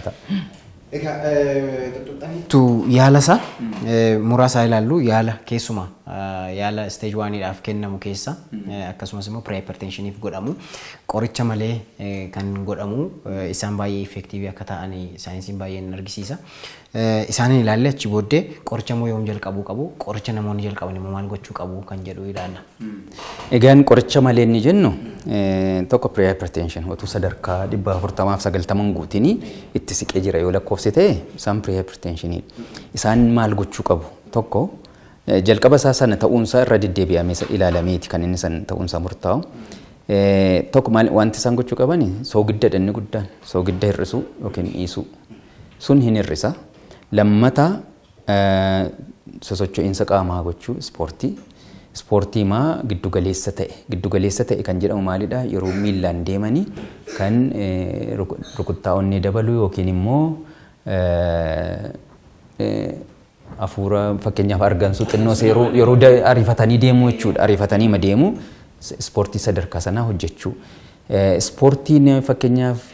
ta'a. Egaa tu yaala isaa muraasa ilaallu, yaala keessumaa yaala stage 1dhaaf kennamu keessa, akkasumas immoo pre-hypertensioniif godhamu, qoricha malee kan godhamu, isaan baay'ee effective akka ta'an saayinsiin baay'een argisiisa. Isaanin ilaalle achi booddee qoricha immoo yoom jalqabuu qabu, qoricha namoonni jalqaban immoo maal gochuu qabu kan jedhu ilaalla. Egaan qoricha malee inni jennu tokko pre-hypertension otuu sadarkaa 490 guutinii itti siqee jira yoo lakkoofse ta'e, isaan pre-hypertensionidha. Isaan maal gochuu qabu? Tokko, jalqaba isaa sana ta'uunsaa irra deddeebi'amee ilaalameeti kan inni san ta'uunsaa murtaa'u. Tokko, maal wanti isaan gochuu qaban? Soogidda inni guddaan soogidda hir'isuu yookiin dhiisuu sun hin hir'isa. Lammata, sosocho'iinsa qaamaa gochuu, ispoortii. Ispoortii maa giddugaleessa ta'e. Giddugaleessa ta'e kan jedhamu maalidha? Yeroo miillaan deemanii kan rukuttaa onnee dabaluu yookiin immoo hafuura, fakkeenyaaf argansuu xinnoo yeroo ariifatanii deemuu jechuudha. Ariifatanii ma deemuu, ispoortii sadarkaa sanaa hojjechuu. Ispoortiin fakkeenyaaf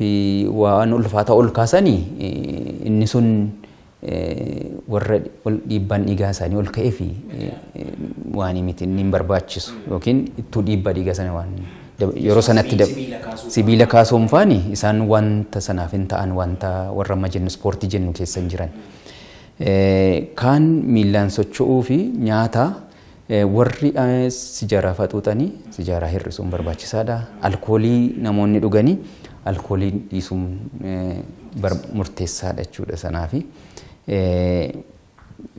waan ulfaataa ol kaasanii inni sun warra dhiibbaan dhiigaa isaanii ol ka'ee fi waan miti, inni hin barbaachisu yookiin ittuu dhiibbaa dhiigaa sana waan yeroo sanatti sibiila kaasuun faani isaan wanta sanaaf hin ta'an, wanta warra amma jennu ispoortii jennu keessa hin jiran. Kaan miillaan socho'uu fi nyaata, warri sijaaraa faxuuxanii sijaaraa hir'isuun barbaachisaadha. Alkoolii namoonni dhuganii alkoolii dhiisuun murteessaadha jechuudha sanaafi.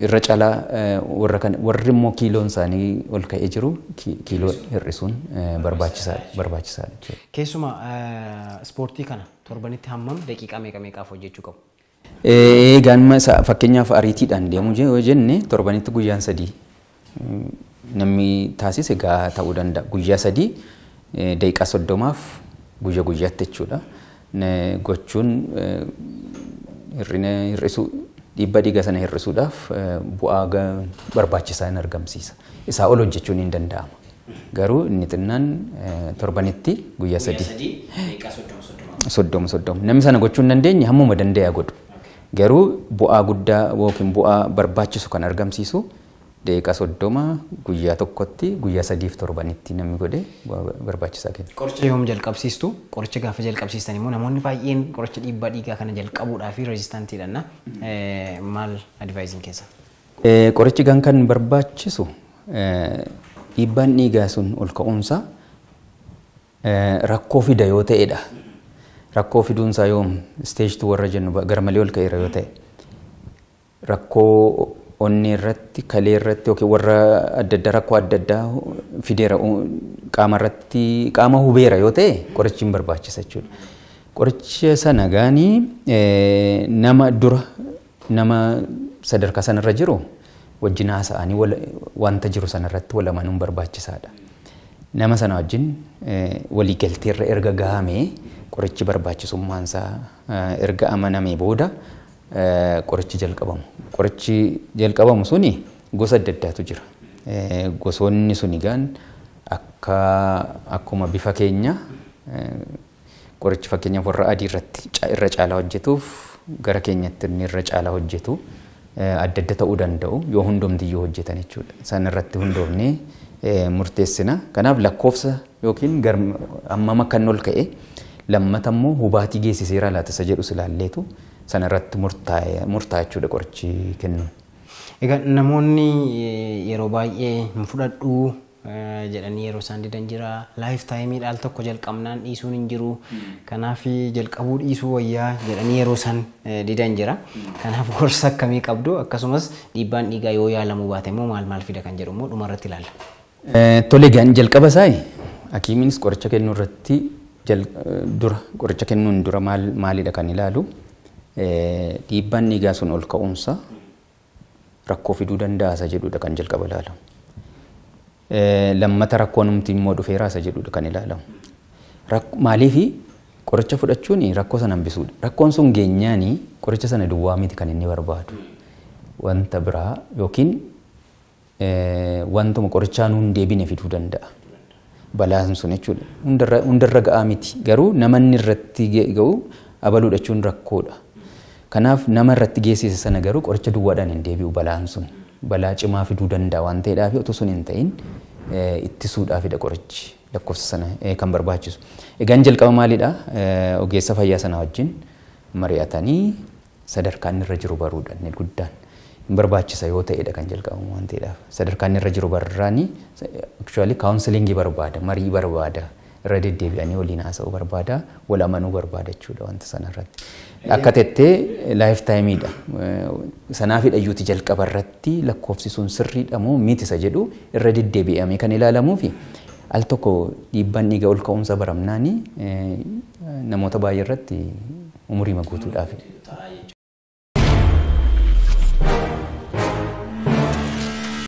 Irra caalaa warra kan warri immoo kiiloon isaanii ol ka'ee jiru kiiloo hir'isuun barbaachisaadha jechuudha. Keessumaa ispoortii kana torbanitti hammam, daqiiqaa meeqa meeqaaf hojjechuu qabu? Egaan fakkeenyaaf ariitiidhaan deemuu yoo jenne, torbanitti guyyaan 3 namni taasise gahaa ta'uu danda'a. Guyyaa 3 daqiiqaa 30f guyya guyyaatti jechuudha. Gochuun hir'ina hir'isuu, dhiibbaa dhiigaa sana hir'isuudhaaf bu'aa barbaachisaa hin argamsiisa. Isaa ol hojjechuun hin danda'ama. Garuu inni xinnaan torbanitti guyyaa 3 30 30. Namni sana gochuu hin dandeenye hammuma danda'e godhu. Garuu bu'aa guddaa yookiin bu'aa barbaachisu kan argamsiisu daqiiqaa 30 guyyaa tokkotti guyyaa 3f torbanitti namni godhe bu'aa barbaachisaa kenna. Qoricha yoom jalqabsiistu? Qoricha gaafa jalqabsiistan immoo namoonni baay'een qoricha dhiibbaa dhiigaa kana jalqabuudhaa fi resistantiidha. Maal adviceiin keessa? Qorichi gan kan barbaachisu dhiibbaan dhiigaa sun ol ka'uunsaa rakkoo fida yoo ta'edha. Rakkoo fiduunsaa yoom? Stage 2 warra jennu gara malee ol ka'eera yoo ta'e. Rakkoo onnee irratti, kalee irratti yookiin warra adda addaa rakkoo adda addaa fideera, qaama irratti qaama hubeera yoo ta'e qorichi hin barbaachisa jechuudha. Qoricha sana gaanii nama dura nama sadarkaa sanarra jiru wajjin haasa'anii wanta jiru sanarratti wal amanuun barbaachisaadha. Nama sana wajjin waliigalteerra erga gahamee, qorichi barbaachisummaan isaa erga amanamee booda qorichi jalqabamu. Qorichi jalqabamu suni gosa adda addaatu jira. Gosoonni suni gaan akka akkuma bifa keenya qorichi fakkeenyaaf warra adii irratti irra caalaa hojjetuuf gara keenyatti inni irra caalaa hojjetu adda adda ta'uu danda'u yoo hundumtiyyuu hojjetan jechuudha. Isaan irratti hundoofnee murteessina. Kanaaf lakkoofsa yookiin hammam akka inni ol ka'e, lammata immoo hubaatii geessiseera laata isa jedhus ilaalleetu sana irratti murtaa'e jechuudha qorichi kennuun. Egaa namoonni yeroo baay'ee hin fudhadhuu jedhanii yeroo isaan didan jira. Life timeiidha, al tokko jalqabnaan dhiisuun hin jiru. Kanaaf jalqabuu dhiisuu wayyaa jedhanii yeroo isaan didan jira. Kanaaf gorsa akkamii qabdu? Akkasumas dhiibbaan dhiigaa yoo yaalamuu baate immoo maal maal fida kan jedhu immoo dhumarratti ilaalla. Tole, egaan jalqaba isaa hakiimiinis qoricha kennuu irratti dura, qoricha kennuun dura maal maalidha kan ilaalu? Dhiibbaan dhiigaa sun ol ka'umsa rakkoo fiduu danda'a isa jedhudha kan jalqaba ilaalamu. Lammata rakkoon numti immoo dhufeera isa jedhudha kan ilaalamu. Maaliifi qoricha fudhachuun rakkoo sana hambisuudha. Rakkoon sun geenyaanii qoricha sana duwwaa miti kan inni barbaadu. Wanta biraa yookiin wantuma qorichaa nuun deebine fiduu danda'a. Balaan sun jechuudha. Hundarra ga'aa miti. Garuu namanni irratti ga'u abaluudha jechuun rakkoodha. Kanaaf nama irratti geessise sana garuu qoricha duwwaadhaan hin deebi'u balaan sun. Balaa cimaa fiduu danda'a waan ta'eedhaaf otoo sun hin ta'in ittisuudhaafidha qorichi lakkoofsa sana kan barbaachisu. Egaan jalqaba maalidha? Ogeessa fayyaa sana wajjin mari'atanii sadarkaa inni irra jiru baruudha inni guddaan. Hin barbaachisa yoo ta'edha kan jalqabamu waan ta'eedhaaf. Sadarkaa inni irra jiru barraanii actually counselingii barbaada, marii barbaada, irra deddeebi'anii waliin haasa'uu barbaada, wal amanuu barbaada jechuudha wanta sana irratti. Akka tettee life timeiidha. Sanaafidha iyyuuti jalqaba irratti lakkoofsi sun sirriidha moo miti isa jedhu irra deddeebi'amee kan ilaalamuu fi al tokko dhiibbaan dhiiga ol ka'umsa baramnaanii namoota baay'ee irratti umurii guutuudhaaf.